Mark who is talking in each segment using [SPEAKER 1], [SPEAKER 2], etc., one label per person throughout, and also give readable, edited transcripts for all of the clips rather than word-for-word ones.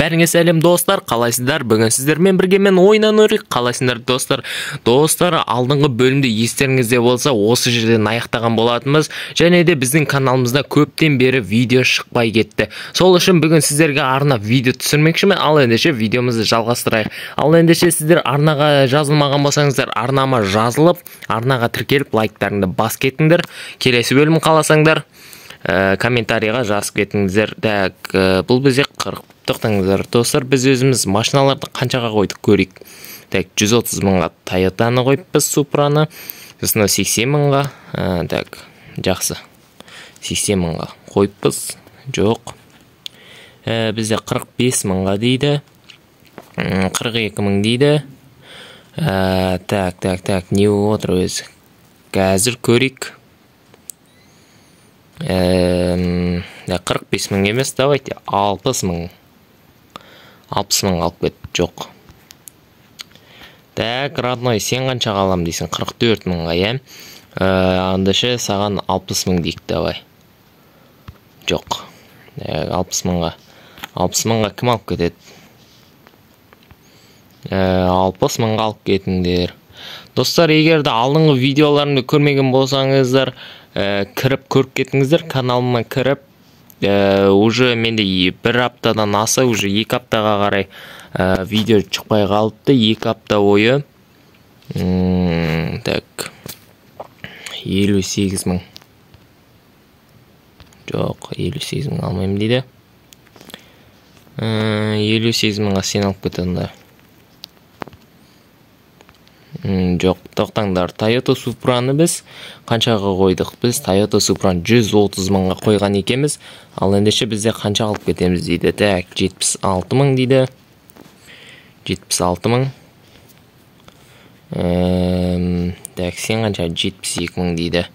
[SPEAKER 1] Бәріңе сәлем достар, қалайсыздар? Бүгін сіздермен бірге мен Ойнан Өрік. Қалайсыңдар достар? Достар, алдыңғы бөлімде естеріңізде болса, осы жерден аяқтаған болатынбыз. Және де біздің каналымызда көптен бері видео шықпай кетті. Сол үшін бүгін сіздерге арнап видео түсірмекшімін. Ал ендеше видеомызды жалғастырайық. Ал ендеше сіздер арнаға жазылмаған болсаңыздар, арнама жазылып, арнаға тіркеліп, лайктарыңды басып кетіңдер. Келесі бөлім қаласаңдар, комментарийға жазып кетіңіздер. Так, бұл бізде 40. Тоқтаңыздар достар, біз өзіміз машиналарды қаншаға қойдық көрейік. Так, 130 мыңға Тойотаны қойыппыз, Супраны. Сосын 80 мыңға, так, жақсы. 80 мыңға қойыппыз. Жоқ. Бізде 45 мыңға дейді. 42 мың дейді. Так, так, так, не болып отыр өзі? Қазір көрейік. 45 мың емес, давайте 60 мың. 60 мың алып кет, жоқ. Так, родной, сен қаншаға алам дейсің? 44 мыңға, иә? Андаше саған 60 мың дейік, давай. Жоқ. 60 мыңға. 60 мыңға кім алып кетеді? 60 мыңға алып кетіңдер. Достар, егер де алдыңғы видеоларымды көрмеген болсаңыздар, кіріп көріп кетіңіздер, каналыма кіріп, уже менде бір аптадан аса, уже 2 аптаға қарай видео шықпай қалыпты, 2 апта бойы. Так, 58 мың. Жоқ, 58 мың алмаймын дейді. 58 мыңға сен алып кет онда. Жоқ, тоқтаңдар. Toyota Supra'ны біз қаншаға қойдық? Біз Toyota Supra'ны 130 мыңға қойған екенбіз. Ал ендеше бізде қанша алып кетеміз дейді. Так, 76 мың дейді. 76 мың. Так, сен қанша? 72 мың дейді.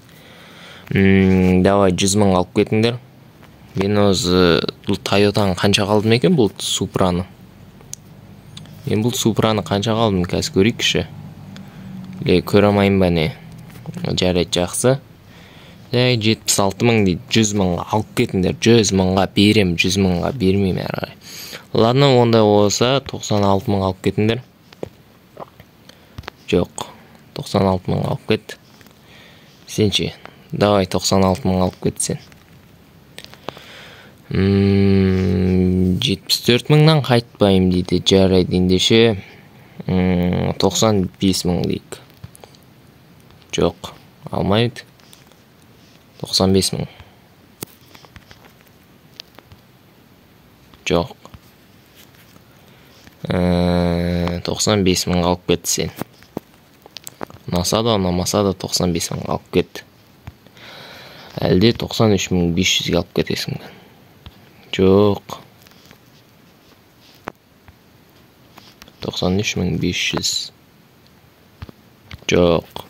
[SPEAKER 1] Давай 100 мың алып кетіңдер. Мен өзі бұл Toyota'ны қанша қалдым екен, бұл Supra'ны? Мен бұл Supra'ны қанша қалдым, қазір көрейікші. Ле, көре алмаймын ба не? Жарайды, жақсы. 76 мың дейді, 100 мыңға алып кетіңдер. 100 мыңға берем, 100 мыңға бермеймін әрі қарай. Ладно, ондай болса 96 мың алып кетіңдер. Жоқ, 96 мың алып кет. Сен ше, давай 96 мың алып кет сен. 74 мыңнан қайтпаймын дейді. Жарайды, ендеше 95 мың дейік. Жоқ, алмайды. 95 мың. Жоқ. 95 мың алып кетті сен. Ұнаса да, ұнамаса да 95 мың алып кетті. Әлде 93 мың 500-ге алып кетесің бе? Жоқ. 93 мың 500. Жоқ.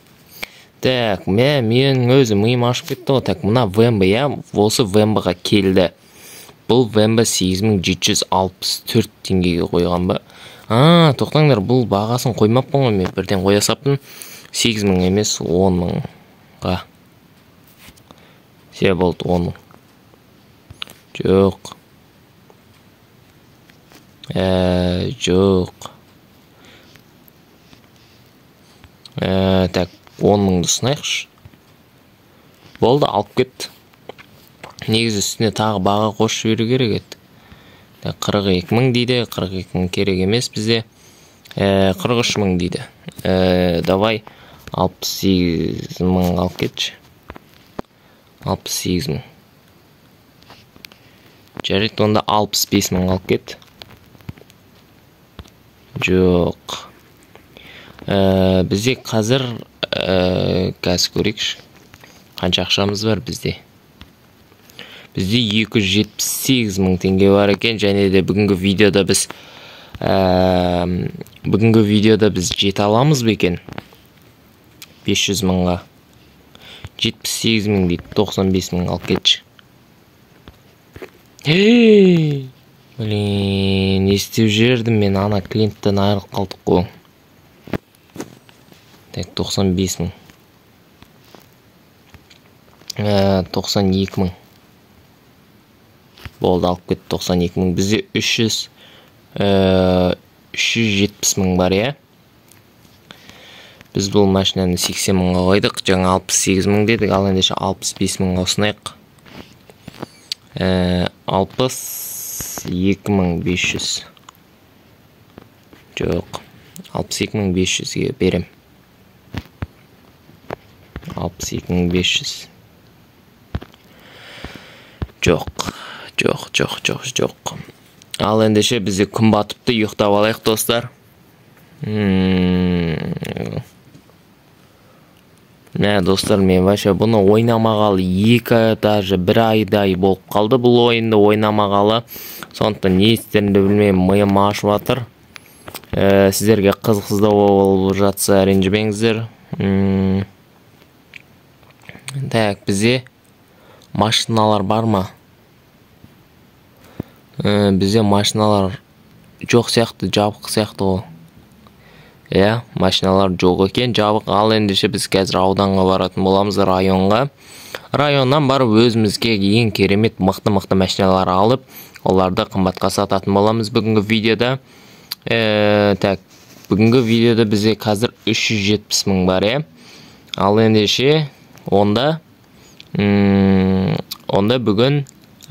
[SPEAKER 1] Так, менің өзім миым ашып кетті ғой. Так, мына ВМБ, иә, осы ВМБ-ға келді. Бұл ВМБ 8764 теңгеге қойған ба? Тоқтаңдар, бұл бағасын қоймаппын ғой, мен бірден қоя саппын. 8 мың емес, 10 мыңға. Все, болды, 10 мың. Жоқ. Жоқ. Так, 10 мыңды ұсынайықшы. Болды, алып кетті. Негізі үстіне тағы баға қосып жіберу керек еді. 42 мың дейді, 42 мың керек емес бізде. 43 мың дейді. Давай 68 мың алып кетші. 68 мың. Жарайды, онда 65 мың алып кет. Жоқ. Бізде қазір қазір көрейікші. Қанша ақшамыз бар бізде? Бізде 278 мың теңге бар екен. Және де бүгінгі видеода біз жете аламыз ба екен? 500 мыңға. 78 мың дейді, 95 мың алып кетші. Блин, не істеп жібердім мен, ана клиенттен айырылып қалдық қой. Так, 95 мың. 92 мың. Болды, алып кетті 92 мың. Бізде 300 370 мың бар, иә. Біз бұл машинаны 80 мыңға қойдық, жаңа 68 мың дедік, ал ендеше 65 мыңға ұсынайық. 62 500. Жоқ, 62 500-ге берем. 62 500. Жоқ, жоқ, жоқ, жоқ, жоқ. Ал ендеше бізде күн батыпты, ұйықтап алайық, достар. Мә, достар, мен вообще бұны ойнамағалы екі, даже бір айдай болып қалды бұл ойынды ойнамағалы. Сондықтан не істерімді білмей, миым ашып жатыр. Сіздерге қызықсыздау болып жатса, ренжімеңіздер. Так, бізде машиналар бар ма? Бізде машиналар жоқ сияқты, жабық сияқты ғой. Иә, машиналар жоқ екен, жабық. Ал ендеше біз қазір ауданға баратын боламыз, районға. Районнан барып өзімізге ең керемет, мықты мықты машиналар алып, оларды қымбатқа сататын боламыз бүгінгі видеода. Так, бүгінгі видеода бізде қазір 370 мың бар, иә. Ал ендеше онда бүгін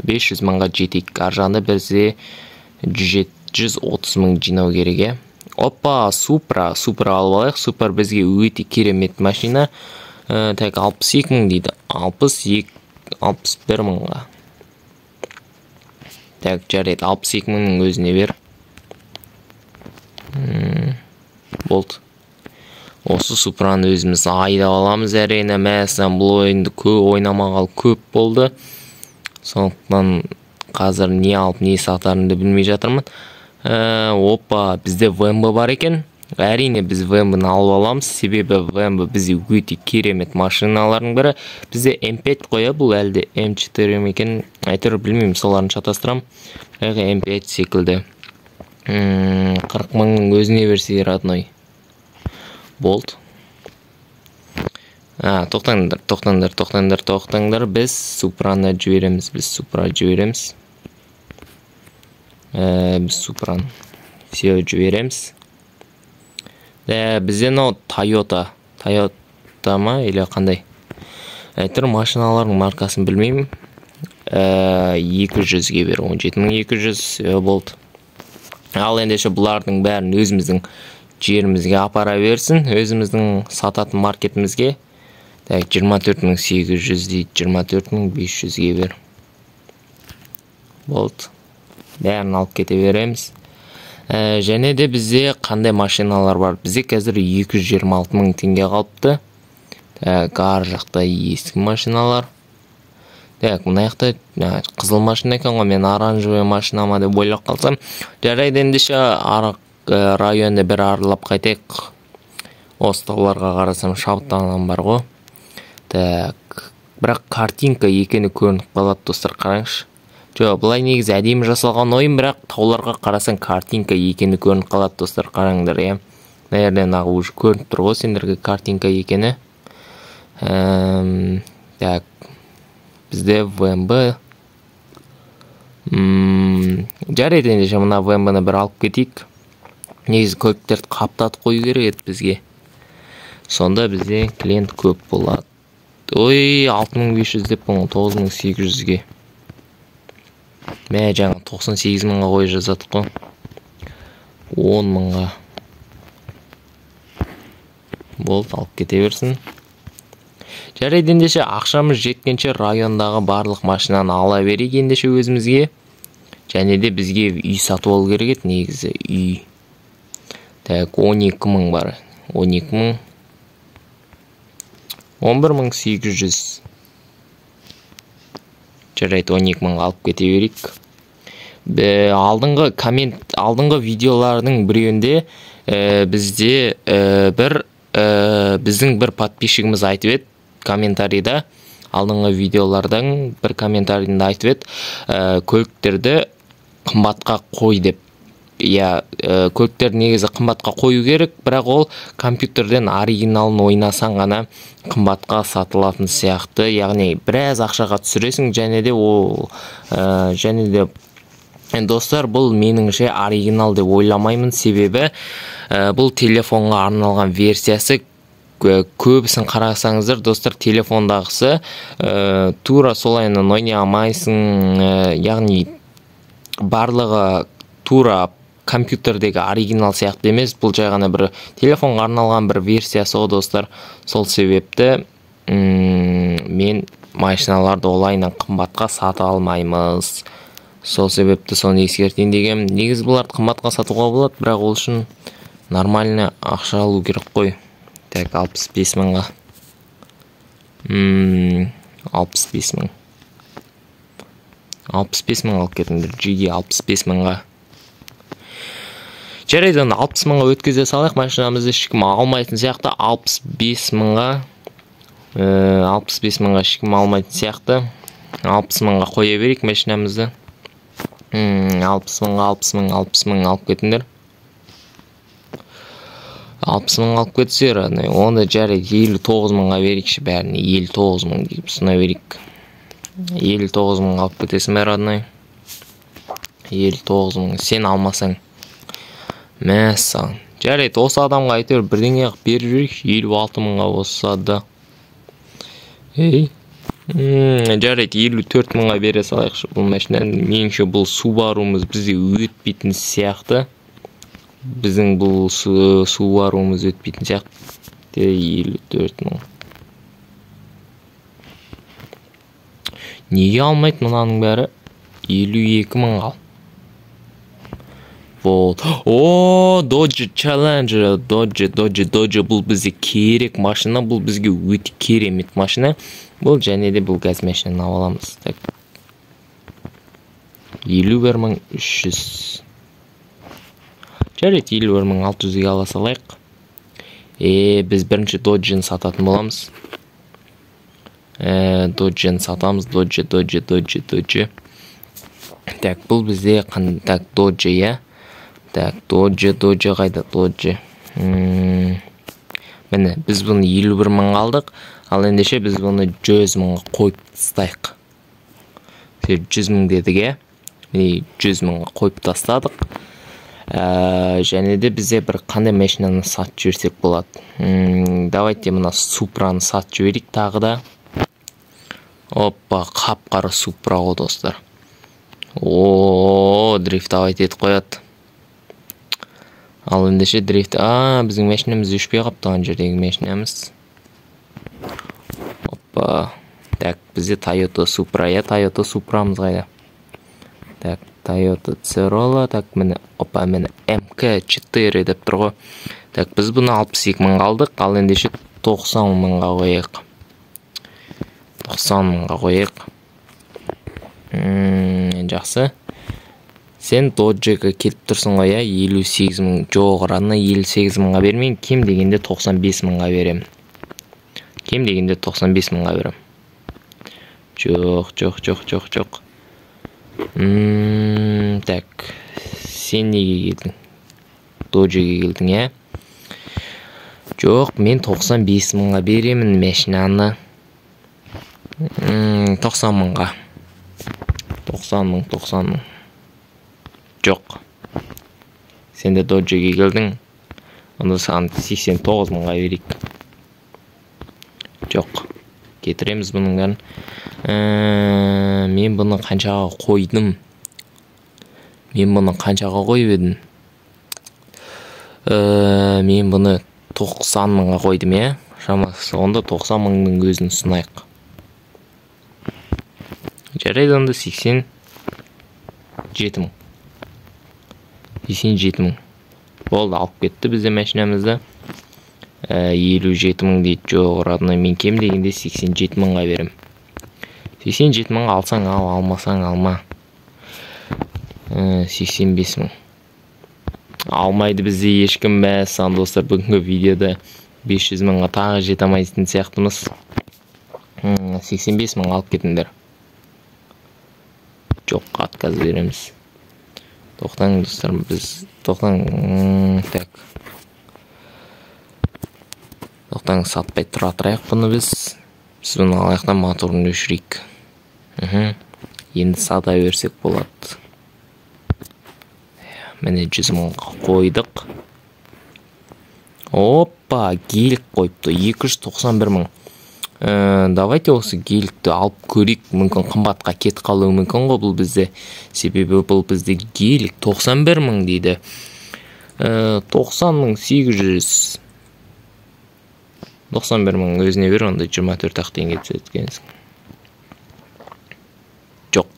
[SPEAKER 1] 500 мыңға жетейік. Ар жағында бізде 130 мың жинау керек, иә. Опа, Супра, Супра алып алайық. Супра бізге өте керемет машина. Так, 62 мың дейді. 62, 61 мыңға. Так, жарайды, 62 мыңның өзіне бер. Болды. Осы Супраны өзіміз айдап аламыз, әрине. Мәссаған, бұл ойынды көп ойнамағалы көп болды. Сондықтан қазір не алып, не сатарымды білмей жатырмын. Опа, бізде ВМБ бар екен. Әрине, біз ВМБ-ны алып аламыз, себебі ВМБ бізде өте керемет машиналардың бірі. Бізде М5 қой, бұл әлде М4 ме екен, әйтеуір білмеймін, соларын шатастырамын. Бірақ М5 секілді. 40 мыңның өзіне берсе, родной. Болды. А, тоқтаңдар, тоқтаңдар, тоқтаңдар, тоқтаңдар. Біз Супраны жібереміз, біз Супра жібереміз. Біз Супраны все жібереміз. Бізде мынау Тойота, Тойота ма или қандай? Әйтеуір машиналардың маркасын білмеймін. 200-ге бер, 17 200, болды. Ал ендеше бұлардың бәрін өзіміздің жерімізге апара берсін, өзіміздің сататын маркетімізге. Так, 24 800 дейді, 24 500-ге бер. Болды. Бәрін алып кете береміз. Және де бізде қандай машиналар бар? Бізде қазір 226 мың теңге қалыпты. Так, ар жақта ескі машиналар. Так, мына жақта қызыл машина екен ғой, мен оранжевый машина ма деп ойлап қалсам. Жарайды, ендеше районды бір аралап қайтайық. Осы тауларға қарасам, шабыттанған бар ғой. Так, бірақ картинка екені көрініп қалады, достар, қараңызшы. Жоқ, былай негізі әдемі жасалған ойын, бірақ тауларға қарасаң, картинка екені көрініп қалады, достар, қараңдар, иә. Мына жерден ағы уже көрініп тұр ғой сендерге картинка екені. Так, бізде ВМБ. Жарайды, ендеше мына ВМБ-ны бір алып кетейік. Негізі көліктерді қаптатып қою керек еді бізге. Сонда бізде клиент көп болады. Ой, 6500 деп бұны 9800-ге. Мә, жаңа 98 мыңға қойып жазадық қой. 10 мыңға. Болды, алып кете берсін. Жарайды, ендеше ақшамыз жеткенше райондағы барлық машинаны ала берейік ендеше өзімізге. Және де бізге үй сатып алу керек еді негізі, үй. Так, 12 мың бар. 12 мың. 11 800. Жарайды, 12 мыңға алып кете берейік. Алдыңғы коммент, алдыңғы видеолардың біреуінде бізде біздің бір подписчигіміз айтып еді комментарийда, алдыңғы видеолардың бір комментарийінде айтып еді, көліктерді қымбатқа қой деп. Иә, көліктер негізі қымбатқа қою керек, бірақ ол компьютерден оригиналын ойнасаң ғана қымбатқа сатылатын сияқты. Яғни біраз ақшаға түсіресің, және де ол және де Достар, бұл меніңше оригинал деп ойламаймын, себебі бұл телефонға арналған версиясы. Көбісін қарасаңыздар, достар, телефондағысы тура солайынан ойнай алмайсың, яғни барлығы тура компьютердегі оригинал сияқты емес, бұл жай ғана бір телефонға арналған бір версиясы ғой, достар. Сол себепті мен машиналарды олайынан қымбатқа сата алмаймыз. Сол себепті соны ескертейін дегенмін. Негізі бұларды қымбатқа сатуға болады, бірақ ол үшін нормально ақша алу керек қой. Так, 65 мыңға. 65 мың. 65 мың алып кетіңдер, жиги 65 мыңға. Жарайды, онда 60 мыңға өткізе салайық, машинамызды ешкім алмайтын сияқты. 65 мыңға, 65 мыңға ешкім алмайтын сияқты. 60 мыңға қоя берейік машинамызды. 60 мыңға, 60 мың, 60 мың алып кетіңдер. 60 мың алып кетсе, родной, онда жарайды, 59 мыңға берейікші бәріне, 59 мың деп ұсына берейік. 59 мың алып кетесің бе, родной? 59 мың, сен алмасаң. Мәссаған. Жарайды, осы адамға әйтеуір бірдеңе қылып беріп жіберейікші, 56 мыңға болса да. Ей, жарайды, 54 мыңға бере салайықшы бұл машинаны. Меніңше бұл Субаруымыз бізде өтпейтін сияқты. Біздің бұл Субаруымыз өтпейтін сияқты. 54 мың. Неге алмайды мынаның бәрі? 52 мың ал. Вот. О, Dodge Challenger, Dodge, Dodge, Dodge. Бұл бізге керек машина, бұл бізге өте керемет машина. Бұл және де бұл газ машинаны ала аламыз. Так. 51 мың 300. Жарайды, 51 мың 600-ге ала салайық. Біз бірінші Dodge-ні сататын боламыз. Dodge-ні сатамыз. Dodge, Dodge, Dodge, Dodge. Так, бұл бізде так, Dodge, иә. Так, Dodge, Dodge қайда? Dodge. Міне, біз бұны 51 мыңға алдық. Ал ендеше біз бұны 100 мыңға қойып тастайық. 100 мың дедік, иә? Міне, 100 мыңға қойып тастадық. Және де бізде бір қандай машинаны сатып жіберсек болады. Давайте мына Супраны сатып жіберейік тағы да. Опа, қап-қара Супра ғой, достар. О, дрифтовать етіп қояды. Ал ендеше дрифт, біздің машинамыз өшпей қалыпты, ана жердегі машинамыз. Опа. Так, бізде Toyota Supra, иә, Toyota Supra'мыз қайда? Так, Toyota Corolla, так, міне, опа, міне МК4 деп тұр ғой. Так, біз бұны 62 мыңға алдық, ал ендеше 90 мыңға қояйық. 90 мыңға қояйық. Жақсы. Сен Dodge-ге келіп тұрсың ғой, иә? 58 мың. Жоқ, родной, 58 мыңға бермейін, кем дегенде 95 мыңға беремін. Кем дегенде 95 мыңға беремін. Жоқ, жоқ, жоқ, жоқ, жоқ. Так, сен неге келдің? Dodge-ге келдің, иә? Жоқ, мен 95 мыңға беремін машинаны. 90 мыңға. 90 мың, 90 мың. Жоқ. Сен де Dodge-ге келдің. Онда саған 89 мыңға берейік. Жоқ. Кетіреміз бұның бәрін. Мен бұны қаншаға қойдым? Мен бұны қаншаға қойып едім? Мен бұны 90 мыңға қойдым, иә? Шамасы онда 90 мыңның өзін ұсынайық. Жарайды, онда 87 мың. 87 мың. Болды, алып кетті бізде машинамызды. 57 мың дейді. Жоқ, родной, мен кем дегенде 87 мыңға берем. 87 мыңға алсаң ал, алмасаң алма. 85 мың. Алмайды бізде ешкім. Мәссаған, достар, бүгінгі видеода 500 мыңға тағы жете алмайтын сияқтымыз. 85 мың алып кетіңдер. Жоқ, отказ береміз. Тоқтаң, достар, біз тоқтаң, так. Тоқтаң, сатпай тұра тұрайық бұны біз. Біз бұны алайық та моторын өшірейік. Енді сата берсек болады. Міне 100 мыңға қойдық. Опа, гелик қойыпты. 291 мың. Давайте осы геликті алып көрейік. Мүмкін қымбатқа кетіп қалуы мүмкін ғой бұл бізде. Себебі бұл бізде гелик 91 мың дейді. 90 мың 800. 91 мың өзіне бер, онда 24 ақ теңге түседі екенсің. Жоқ.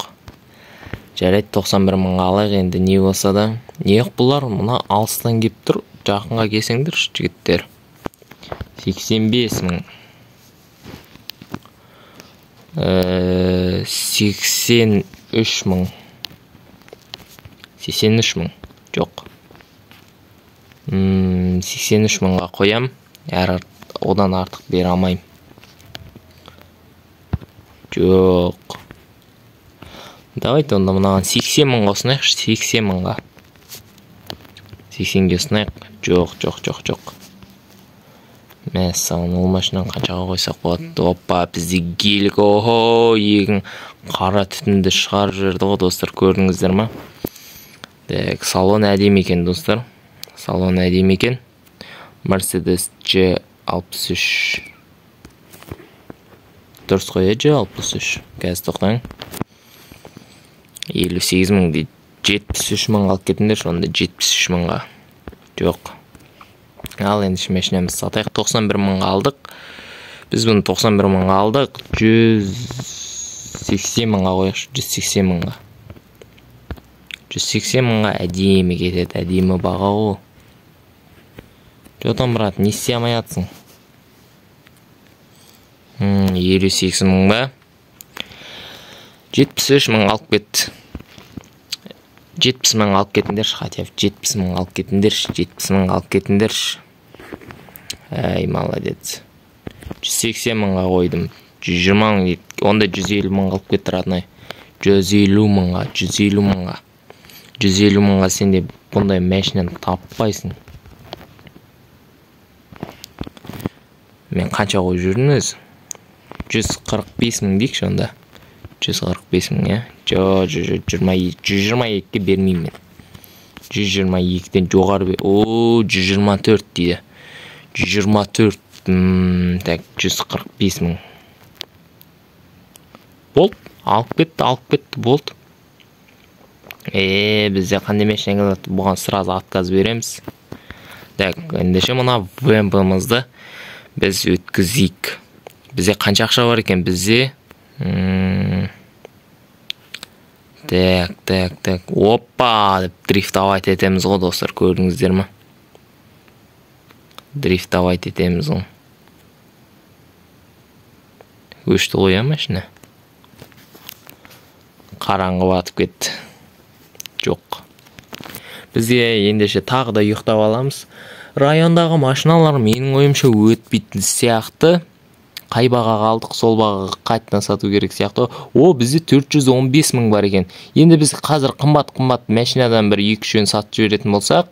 [SPEAKER 1] Жарайды, 91 мыңға алайық енді, не болса да. Не бұлар мына алыстан келіп тұр, жақынға келсеңдерші жігіттер. 85 мың. 83 мың. 83 мың. Жоқ. 83 мыңға қоям. Әрі одан артық бере алмаймын. Жоқ. Давайте онда мынаған 80 мыңға ұсынайықшы, 80 мыңға. 80-ге ұсынайық. Жоқ, жоқ, жоқ, жоқ. Мәссаған, ол машинаны қаншаға қойсақ болады? Опа, бізде гелик, охо, егін қара түтінді шығарып жіберді ғой, достар, көрдіңіздер ма? Так, салон әдемі екен, достар. Салон әдемі екен. Mercedes G63. Дұрыс қой, G63. Қазір тоқтаң. 58 мың дейді. 73 мың алып кетіңдерші, онда 73 мыңға. Жоқ. Ал енді машинамызды сатайық. 91 мыңға алдық. Біз бұны 91 мыңға алдық. 180 мыңға қояйықшы, 180 мыңға. 180 мыңға әдемі кетеді, әдемі баға ғой. Жотан, брат, не істей алмай жатсың? 58 мың ба? 73 мың алып кетті. 70 мың алып кетіңдерші, хотя бы 70 мың алып кетіңдерші, 70 мың алып кетіңдерші. Әй, молодец. 180 мыңға қойдым. 120 мың дейді. Онда 150 мың алып кетті, родной. 150 мыңға, 150 мыңға. 150 мыңға сен де бұндай машинаны таппайсың. Мен қанша қойып жүрдім өзі? 145 мың дейікші онда. 145 мың, иә? Жо, 122-ге бермеймін мен. 122-ден жоғары бер. О, 124 дейді. 124, так, 145 мың. Болды, алып кетті, алып кетті, болды. Бізде қандай машина келеді, бұған сразу отказ береміз. Так, ендеше мына ВМП-мызды біз өткізейік. Бізде қанша ақша бар екен? Бізде так, так, так. Опа, деп дрифтовать етеміз ғой, достар, көрдіңіздер ме? Дрифтовать етеміз ғой. Өшті ғой, машина. Қараңғы батып кетті. Жоқ. Бізде ендеше тағы да ұйықтап аламыз. Райондағы машиналар менің ойымша өтпейтін сияқты. Қай бағаға алдық, сол бағаға қайтадан сату керек сияқты. О, бізде 415 мың бар екен. Енді біз қазір қымбат-қымбат машинадан бір екі-үшеуін сатып жіберетін болсақ,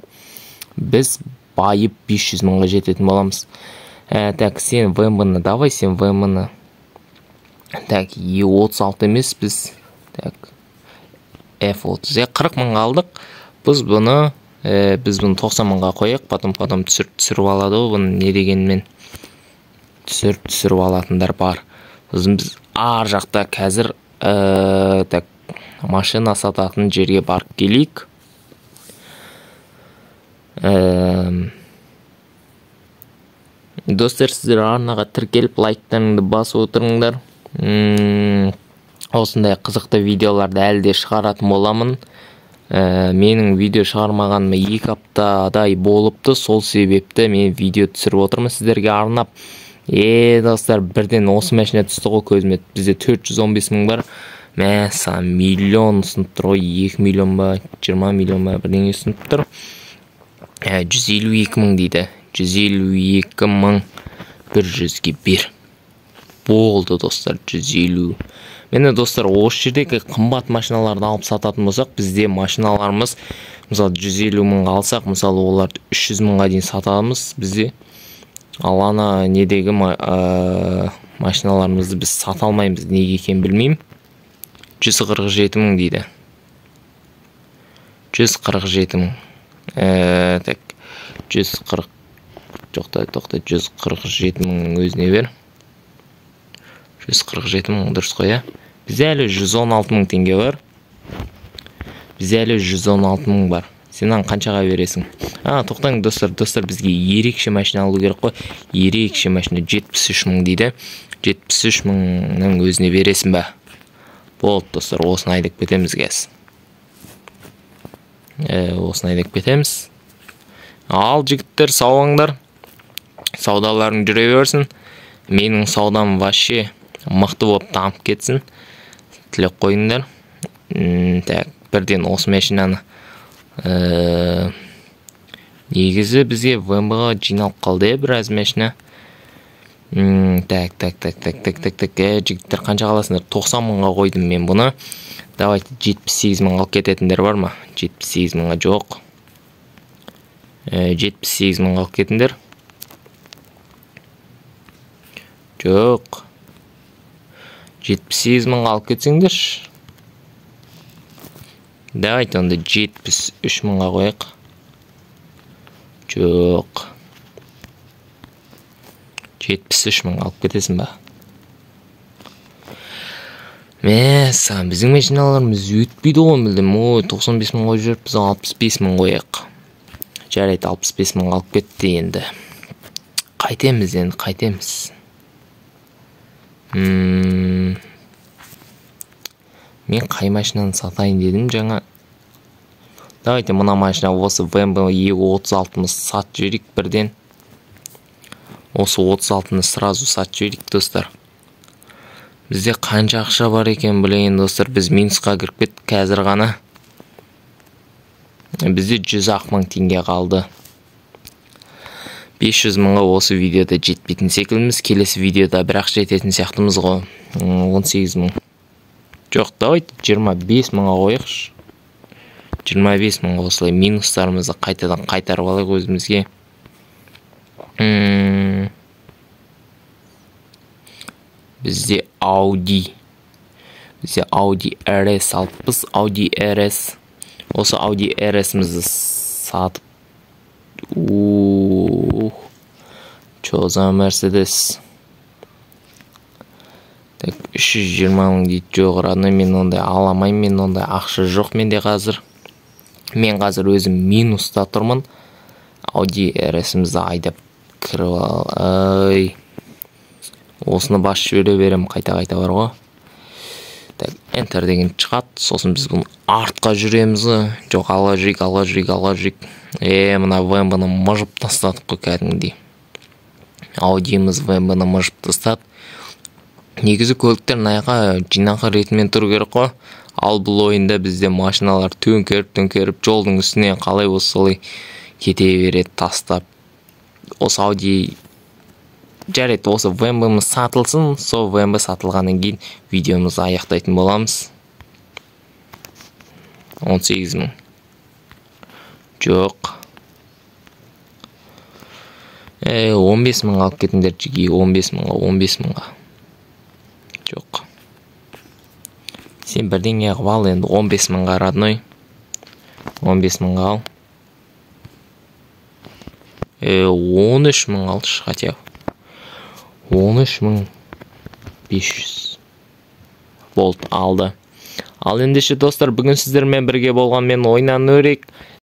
[SPEAKER 1] біз байып 500 мыңға жететін боламыз. Так, сен ВМ-ны давай, сен ВМ-ны. Так, Е36 емес біз. Так, F30. 40 мыңға алдық. Біз бұны 90 мыңға қояйық, потом түсіріп алады ғой, бұны не дегенмен түсіріп алатындар бар. Сосын біз ар жақта қазір так, машина сататын жерге барып келейік. Достар, сіздер арнаға тіркеліп, лайктарыңды басып отырыңдар. Осындай қызықты видеоларды әлі де шығаратын боламын. Менің видео шығармағаныма 2 аптадай болыпты. Сол себепті мен видео түсіріп отырмын сіздерге арнап. Достар, бірден осы машина түсті ғой көзіме. Бізде 415 мың бар. Мәссаған, миллион ұсынып тұр ғой. 2 миллион ба, 20 миллион ба, бірдеңе ұсынып тұр. 152 мың дейді. 152 мың бір жүзге бер. Болды, достар, 150. Міне, достар, осы жердегі қымбат машиналарды алып сататын болсақ, бізде машиналарымыз, мысалы, 150 мыңға алсақ, мысалы, оларды 300 мыңға дейін сатамыз бізде. Ал ана недегі машиналарымызды біз сата алмаймыз, неге екенін білмеймін. 147 мың дейді. 147 мың. Так, 140, тоқта, тоқта, 147 мыңның өзіне бер. 147 мың дұрыс қой, иә? Бізде әлі 116 мың теңге бар. Бізде әлі 116 мың бар. Сен мынаны қаншаға бересің? А, тоқтаңыз, достар, достар, бізге ерекше машина алу керек қой. Ерекше машина 73 мың дейді. 73 мыңның өзіне бересің ба? Болды, достар, осыны айдап кетеміз қазір. Осыны айдап кетеміз. Ал, жігіттер, сау болыңдар. Саудаларың жүре берсін. Менің саудам вообще мықты болып дамып кетсін. Тілек қойыңдар. Так, бірден осы машинаны, негізі бізге ВМБ-ға жиналып қалды, біраз машина. Так, так, так, так, так, так, так. Жігіттер, қанша қаласыңдар? 90 мыңға қойдым мен бұны. Давайте 78 мыңға алып кететіндер бар ма? 78 мыңға жоқ. 78 мыңға алып кетіңдер. Жоқ. 78 мыңға алып кетсеңдерші. Давайте онда 73 мыңға қояйық. Жоқ. 73 мыңға алып кетесің ба? Мәссаған, біздің машиналарымыз өтпейді ғой мүлдем. Ой, 95 мың қойып жіберіппіз, 65 мың қояйық. Жарайды, 65 мыңға алып кетті енді. Қайтеміз енді, қайтеміз. Мен қай машинаны сатайын дедім жаңа. Давайте мына машина, осы BMW E36-мыз сатып жіберейік бірден. Осы 36-ны сразу сатып жіберейік, достар. Бізде қанша ақша бар екен білейін, достар. Біз минусқа кіріп кеттік қазір ғана. Бізде 100 мың теңге қалды. 500 мыңға осы видеода жетпейтін секілдіміз. Келесі видеода бірақ жететін сияқтымыз ғой. 18 мың. Жоқ, давайте 25 мыңға қояйықшы. 25 мыңға осылай минустарымызды қайтадан қайтарып алайық өзімізге. Бізде Audi. Бізде Audi RS алыппыз. Audi RS. Осы Audi RS-мізді сатып. Ух. Чё за Mercedes? Так, 320 мың дейді. Жоқ, родной, мен ондай ала алмаймын, мен ондай ақша жоқ менде қазір. Мен қазір өзім минуста тұрмын. Audi RS-мізді айдап кіріп ал. Ай. Осыны басып жібере беремін, қайта-қайта бар ғой. Так, Enter деген шығады. Сосын біз бұны артқа жүреміз. Жоқ, алға жүрейік, алға жүрейік, алға жүрейік. Мына ВМБ-ны мыжып тастадық қой кәдімгідей. Audi-міз ВМБ-ны мыжып тастады. Негізі көліктер мына жинақы ретімен тұру керек қой. Ал бұл ойында бізде машиналар төңкеріп-төңкеріп жолдың үстіне қалай болса солай кете береді тастап. Осы Audi жарайды, осы ВМБ-міз сатылсын, сол ВМБ сатылғаннан кейін видеомызды аяқтайтын боламыз. 18 мың. Жоқ. 15 мыңға алып кетіңдер, жиги, 15 мыңға, 15 мыңға. Жоқ. Сен бірдеңе қылып ал енді, 15 мыңға, родной. 15 мыңға ал. 13 мың алшы, хотя бы. 13 500. Болды, алды. Ал ендеше, достар, бүгін сіздермен бірге болған мен Ойнан Өрек.